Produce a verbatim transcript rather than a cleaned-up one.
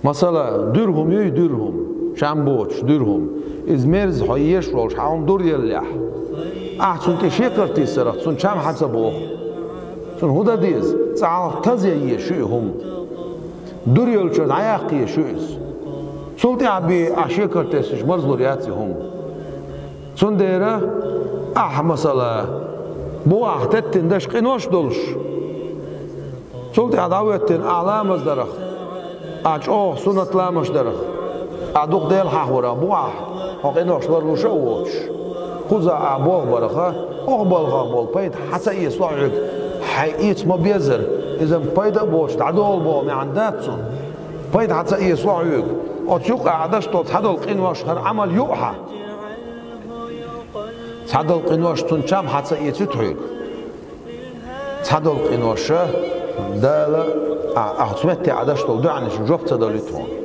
Масала, дуьрхӀам юй, дуьрхӀам, чам боцуш дуьрхӀам. Иза мерза хьо еш волуш хьан хӀума дур еллехь, ахь цунна тӀе шекарт йисарах, цунна чам хьан ца боху? Цунна хӀун дан деза? ЦӀа хьалха тазъян еза шу и хӀума. Дур йолчуьра дӀаяккха еза шу иза. Цул тӀаьхьа бен ахь шекарт тесча марзлур яц и хӀума. Цундела ахь, масала, бу ахь теттина даш къинош долуш, цул тӀаьхьа дӀахӀоьттина ахь ламаз дарах, ахь чӀогӀа суннат ламазаш дарах, ахь дукха Дела хьахорах бу ахь, хьо къинош ларлуш а воцуш. Кхузахь ахь болх бараха, оха балхах болу пайда хьан ца эцало хьоьга, хьайн эца ма-беззара, иза пайда а боцуш дӀадолу боху маьӀна дац цунна. Пайда хьан ца эцало хьоьга, оцу юкъа ахь даш долу цхьадолу къинош хӀара Ӏамал ю хьан. Цхьадолу къинош цунна чам хьан ца эцуьйту хьоьга? Цхьадолу къиноша Дала, а, ахь цу метте ахь даш долу дуьхьанашна жоп ца далуьйту хьуна.